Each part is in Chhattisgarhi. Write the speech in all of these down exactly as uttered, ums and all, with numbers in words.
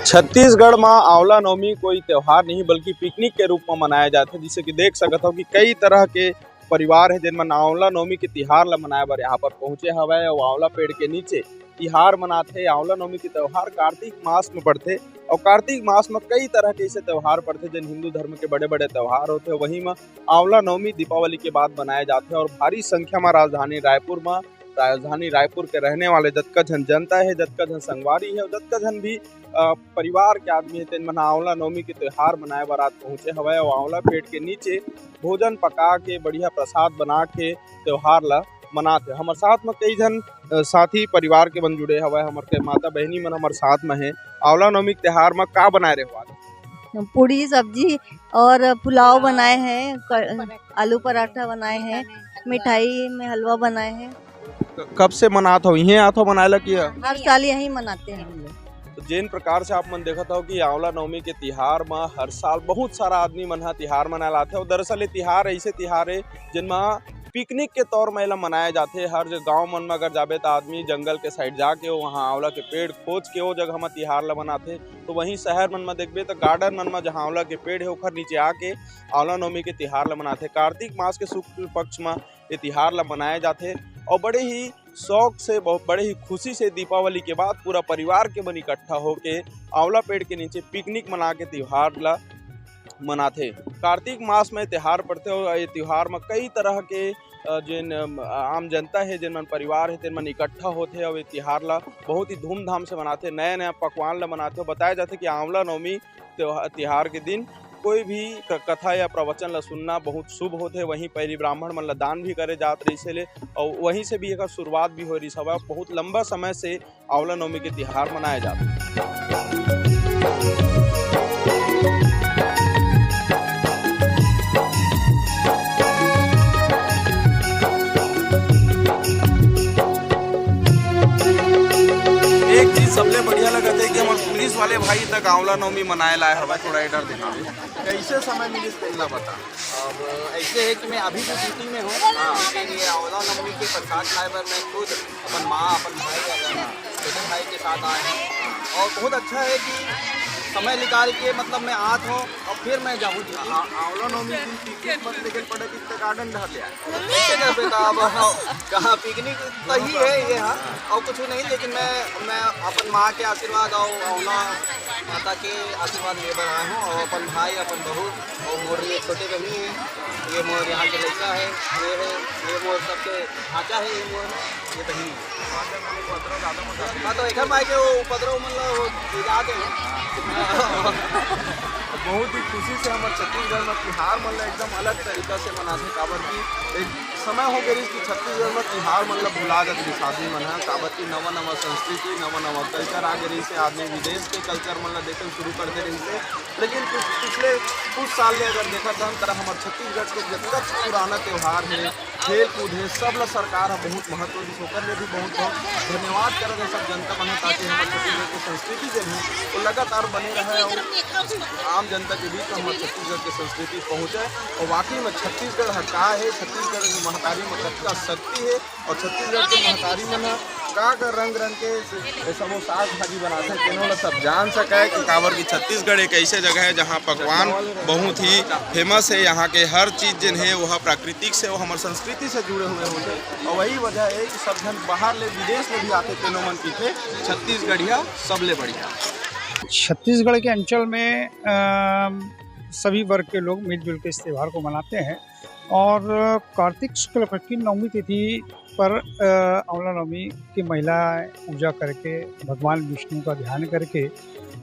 छत्तीसगढ़ म आंवला नवमी कोई त्योहार नहीं, बल्कि पिकनिक के रूप म मनाया जाथे। जैसे कि देख सकत हव कि कई तरह के परिवार हे, जेन मन आंवला नवमी के तिहार ल मनाए बर यहाँ पर पहुंचे हवय अउ आंवला पेड़ के नीचे तिहार मनाथे। आंवला नवमी के त्योहार कार्तिक मास में पड़थे अउ कार्तिक मास में कई तरह के ऐसे त्योहार पड़थे, जेन हिंदू धर्म के बड़े-बड़े त्योहार होथे। वहीं म आंवला नवमी दीपावली के बाद मनाए जाथे और भारी संख्या म राजधानी रायपुर म, राजधानी रायपुर के रहने वाले जतका झन जनता हे, जतका झन संगवारी हे, जतका झन भी, अ, परिवार के आदमी हे, तेन मन ह आंवला नवमी के त्योहार मनाए बर आज पहुंचे हवय अउ आंवला पेड़ के नीचे भोजन पका के, बढ़िया प्रसाद बना के त्योहार ल मनात हे। हमर साथ म कई झन, अ, साथी परिवार के मन जुड़े हवय, हमर के माता बहिनी मन हमर साथ म हे। आंवला नवमी के त्योहार म का बनाए रहे हो आज? पूड़ी सब्जी और पुलाव बनाए हैं, क-, आलू पराठा बनाए हैं, मिठाई में हलवा बनाए हैं। क-, कब से मनात हो? इहें आत हो मनाए ला कि? हर साल यहीं मनाते हैं हम लोग। तो जेन प्रकार से आप मन देखत हो कि आंवला नवमी के तिहार म हर साल बहुत सारा आदमी मन ह तिहार मनाए ला आथे, और दरअसल ये तिहार ऐसे तिहार हे जेन म पिकनिक के तौर म एला मनाए जाथे। हर जो गांव मन म अगर जाबे त आदमी जंगल के साइड जाके वहां आंवला के पेड़ खोज के वो जगह म तिहार ला मनाथे। तो वहीं शहर मन म देखबे त गार्डन मन म जहां आंवला के पेड़ हे ओखर नीचे आके आंवला नवमी के तिहार ला मनाथे। कार्तिक मास के शुक्ल पक्ष म ये तिहार ला मनाए जाथे और बड़े ही शौक से, बहुत बड़े ही खुशी से दीपावली के बाद पूरा परिवार के मन इकट्ठा होके आंवला पेड़ के नीचे पिकनिक मना के तिहार ला मनाथे। कार्तिक मास में तिहार पड़थे और ये तिहार में कई तरह के, अ, जेन, अम, आम जनता हे, जेन मन परिवार हे, तेन मन इकट्ठा होथे और ये तिहार ला बहुत ही धूमधाम से मनाथे, नया-नया पकवान ला मनाथे। बताया जाथे कि आंवला नवमी त्योहा-, तिहार के दिन कोई भी क-, कथा या प्रवचन ला सुनना बहुत शुभ होथे। वहीं पहिली ब्राह्मण मन ला दान भी करे जात रहिस हे ले, और वहीं से भी एकर शुरुआत भी होय रहिस हवय। बहुत लंबा समय से आंवला नवमी के तिहार मनाए जात हे। एक चीज सबले बढ़िया लगत हे कि हमर पुलिस वाले भाई तक आंवला नवमी मनाए ला आए हवय। थोड़ा इधर देखा, कैसे समय मिलिस तेन ला बता। अब ऐसे है कि मैं अभी भी ड्यूटी में हूँ, लेकिन ये आंवला नवमी के प्रसाद खाए बर मैं खुद अपन माँ, अपन भाई, अपन छोटे भाई के साथ आए हैं। और बहुत अच्छा है कि समय निकाल के, मतलब, मैं आत हूँ और फिर मैं जाऊँ ड्यूटी। आ-, आंवला नवमी दिन पिकनिक मत लेके पड़े कि गार्डन ढाबे आए। कैसे कर बेटा, अब कहाँ पिकनिक तो ही है ये, हाँ, और कुछ भी नहीं, लेकिन मैं, मैं अपन माँ के आशीर्वाद और आंवला माता के आशीर्वाद ले बर आए हूँ और अपन भाई, अपन बहू और मोर ये छोटे बहिनी है, ये मोर यहाँ के लड़का है, ये है, ये मोर सबके भांचा है, ये मोर, ये बहिनी है। हाँ, तो एकर माई के वो उपद्रव मन ला वो बुझा दे। बहुत ही खुशी से हमर छत्तीसगढ़ में तिहार मन ला एकदम अलग तरीका से मनाथे, काबर कि एक समय हो गए कि छत्तीसगढ़ में तिहार मन ला भुला जात रहिस आदमी मन ह, काबर कि नवा नवा संस्कृति, नवा नवा कल्चर आ गए रहिस, आदमी विदेश के कल्चर मन ला देखे शुरू कर दे रहिस। लेकिन कुछ पिछले कुछ साल ले अगर देखत हन, त हमर छत्तीसगढ़ के जतका पुराना त्योहार हे, खेल कूद हे, सब ला सरकार ह बहुत महत्व दिस, ओकर ले भी बहुत बहुत धन्यवाद करत हे सब जनता मन ह, ताकि हमर छत्तीसगढ़ के संस्कृति जे हे, वो लगातार बने रहे और आम जनता के बीच में हमर छत्तीसगढ़ के संस्कृति पहुँचे। और वाकई में छत्तीसगढ़ ह का हे, छत्तीसगढ़ महतारी में कतका शक्ति हे, और छत्तीसगढ़ के महतारी मन ह का का रंग रंग के से-, समोसा भाजी बनाथे, तेनो ला सब जान सके कि काबर कि छत्तीसगढ़ एक ऐसे जगह है जहाँ पकवान बहुत ही फेमस है। यहाँ के हर चीज जेन है वो ह प्राकृतिक से, वो हमर संस्कृति से जुड़े हुए होथे। और वही वजह है कि सब झन बाहर ले, विदेश ले भी आथे, तेनो मन पीथे छत्तीसगढ़िया सबले बढ़िया। छत्तीसगढ़ के अंचल में, अम, सभी वर्ग के लोग मिलजुल के इस त्योहार को मनाते हैं। और कार्तिक शुक्ल पक्ष की नवमी तिथि पर, अ, आंवला नवमी की महिलाएं पूजा करके भगवान विष्णु का ध्यान करके,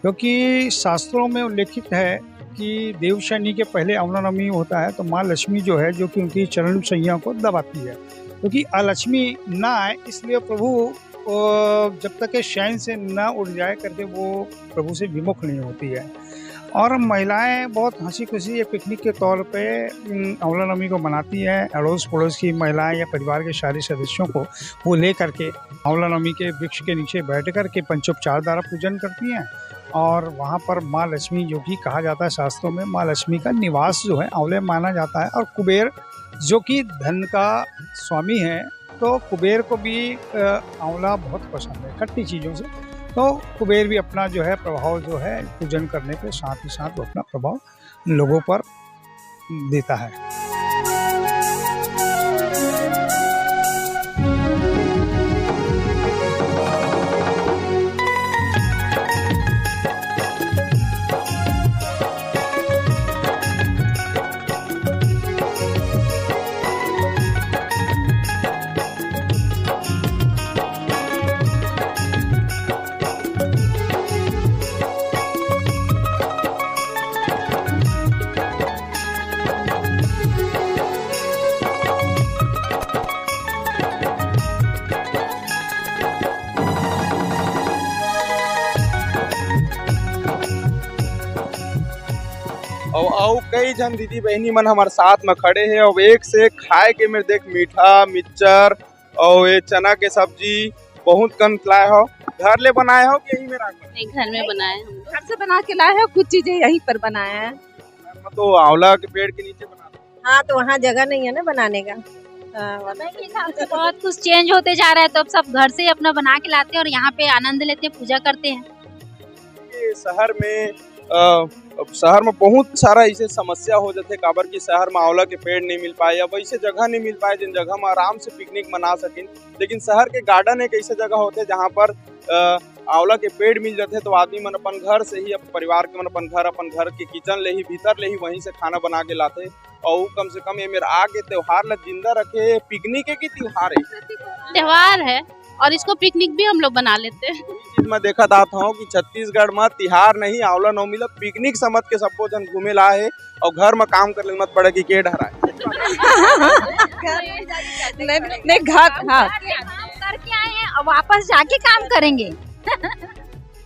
क्योंकि शास्त्रों में उल्लेखित है कि देवशयनी के पहले आंवला नवमी होता है, तो माँ लक्ष्मी जो है, जो कि उनकी चरण सैया को दबाती है, क्योंकि अलक्ष्मी ना आए, इसलिए प्रभु, अ, जब तक के शयन से ना उठ जाए करके वो प्रभु से विमुख नहीं होती है। और महिलाएं बहुत हंसी खुशी ये पिकनिक के तौर पे, उम, आंवला नवमी को मनाती हैं। अड़ोस पड़ोस की महिलाएं या परिवार के सारे सदस्यों को वो ले करके आंवला नवमी के वृक्ष के नीचे बैठ करके पंचोपचार द्वारा पूजन करती हैं। और वहाँ पर माँ लक्ष्मी, जो कि कहा जाता है शास्त्रों में, माँ लक्ष्मी का निवास जो है आंवले माना जाता है, और कुबेर, जो कि धन का स्वामी है, तो कुबेर को भी, अ, आंवला बहुत पसंद है, खट्टी चीज़ों से। तो कुबेर भी अपना जो है प्रभाव जो है पूजन करने पे साथ ही साथ वो अपना प्रभाव लोगों पर देता है। अउ, अउ कई झन दीदी बहिनी मन हमर साथ म खड़े हे, अउ एक से एक खाए के मेर देख, मीठा, मिक्सचर, अउ ये चना के सब्जी बहुत कन लाए हो। घर ले बनाए हो कि यहीं में राख बनाए? नहीं, घर में बनाए हम लोग। घर से बना के लाए हैं, कुछ चीजें यहीं पर बनाए हैं। घर में तो आंवला के पेड़ के नीचे बनाते हैं। हाँ, तो वहाँ जगह नहीं है ना बनाने का। हाँ, वहाँ समय के हिसाब से बहुत कुछ चेंज होते जा रहा है, तो अब सब घर से ही अपना बना के लाते हैं और यहाँ पे आनंद लेते हैं, पूजा करते हैं। ये शहर में, अ, शहर में बहुत सारा ऐसे समस्या हो जाथे, काबर कि शहर में आंवला के पेड़ नहीं मिल पाए या वैसे जगह नहीं मिल पाए, जिन जगह में आराम से पिकनिक मना सकिन। लेकिन शहर के गार्डन एक ऐसे जगह होथे, जहाँ पर, अ, आंवला के पेड़ मिल जाथे, तो आदमी मन अपन घर से ही, अपन परिवार के मन अपन घर, अपन घर के किचन ले ही, भीतर ले ही, वहीं से खाना बना के लाथे। अउ कम से कम ये मेर आके त्योहार ला जिंदा रखे, पिकनिक है कि त्योहार है? त्योहार है और इसको पिकनिक भी हम लोग बना लेते हैं। वही चीज मैं देखत आत हूँ कि छत्तीसगढ़ में तिहार नहीं, आंवला नवमी ला पिकनिक समझ के सबो झन घूमे ला आए और घर में काम करे मत पड़े कि के डहराए। नहीं, नहीं, घर, हाँ। काम करके आए हैं, अब वापस जाके काम करेंगे।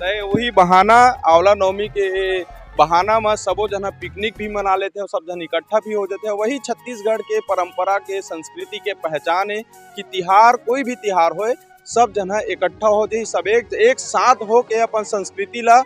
तय वही बहाना, आंवला नवमी के बहाना म सबो झन ह पिकनिक भी मना लेथे और सब झन इकट्ठा भी हो जाथे। वही छत्तीसगढ़ के परंपरा के, संस्कृति के पहचान है कि तिहार, कोई भी तिहार होए, सब झन ह इकट्ठा हो जाही, सब एक, एक साथ हो के अपन संस्कृति ला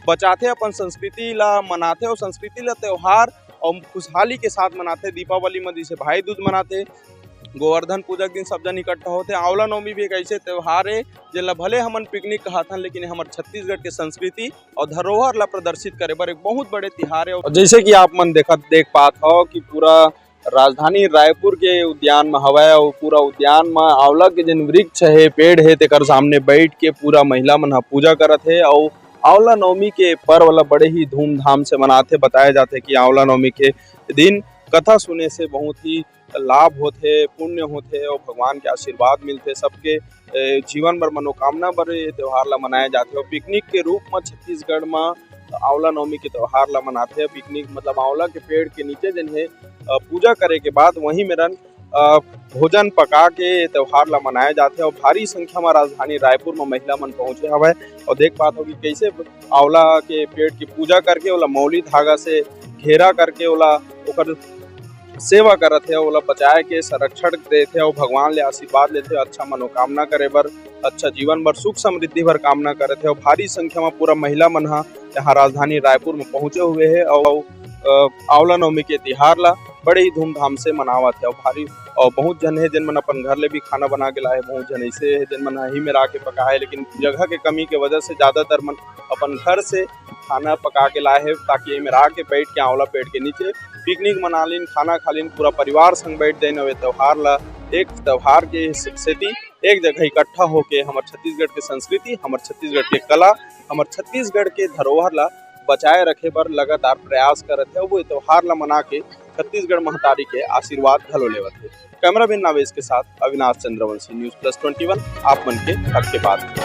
बचाथे, अपन संस्कृति ला मनाथे और संस्कृति ला त्योहार और खुशहाली के साथ मनाथे। दीपावली म जैसे भाई दूज मनाथे, गोवर्धन पूजा के दिन सब झन इकट्ठा होथे। आंवला नवमी भी एक ऐसे त्योहार है, जेला भले हमन पिकनिक कहथन, लेकिन हमर छत्तीसगढ़ के संस्कृति और धरोहर ला प्रदर्शित करे बर एक बहुत बड़े तिहार है। और जैसे कि आप मन देखत, देख पात हो कि पूरा राजधानी रायपुर के उद्यान में हवय और पूरा उद्यान में आंवला के जेन वृक्ष है, पेड़ है, तेकर सामने बैठ के पूरा महिला मन ह पूजा करत है और आंवला नवमी के पर्व ला बड़े ही धूमधाम से मनाथे। बताया जाथे कि आंवला नवमी के दिन कथा सुने से बहुत ही लाभ होथे, पुण्य होथे और भगवान के आशीर्वाद मिलथे। सबके, ए, जीवन बर, मनोकामना बर ये त्योहार ला मनाए जाथे। और पिकनिक के रूप म छत्तीसगढ़ म आंवला नवमी के त्योहार ला मनाथे। पिकनिक मतलब आंवला के पेड़ के नीचे जेन हे, अ, पूजा करे के बाद वहीं मेरन, अ, भोजन पका के ये त्योहार ला मनाए जाथे। और भारी संख्या म राजधानी रायपुर म महिला मन पहुंचे हवय और देख पात हो कि कैसे आंवला के पेड़ की पूजा करके ओला मौली धागा से घेरा करके ओला ओकर सेवा करत हे, ओला बचाए के संरक्षण देथे अउ भगवान ले आशीर्वाद लेथे, अच्छा मनोकामना करे बर, अच्छा जीवन बर, सुख समृद्धि बर कामना करत हे। अउ भारी संख्या म पूरा महिला मन ह यहाँ राजधानी रायपुर म पहुंचे हुए हे अउ, अ, आंवला नवमी के तिहार ला बड़े ही धूमधाम से मनावत हे। अउ भारी, अउ बहुत झन हे जेन मन अपन घर ले भी खाना बना के लाए हे, बहुत झन ऐसे हे जेन मन ह ही मेर आके पकाए हे, लेकिन जगह के कमी के वजह से ज्यादातर मन अपन घर से खाना पका के लाए हे, ताकि एमे आके बैठ के आंवला पेड़ के नीचे पिकनिक मना लिन, खाना खा लिन, पूरा परिवार संग बैठ देन। अउ ए त्योहार ला एक त्योहार के से-, सेती एक जगह इकट्ठा होके हमर छत्तीसगढ़ के संस्कृति, हमर छत्तीसगढ़ के कला, हमर छत्तीसगढ़ के धरोहर ला बचाए रखे बर लगातार प्रयास करत हे। वो त्योहार ला मना के छत्तीसगढ़ महतारी के आशीर्वाद घलो लेवत हे। कैमरामैन नावेश के साथ Avinash Chandravanshi, News Plus Twenty One, आप मन के हक के बात।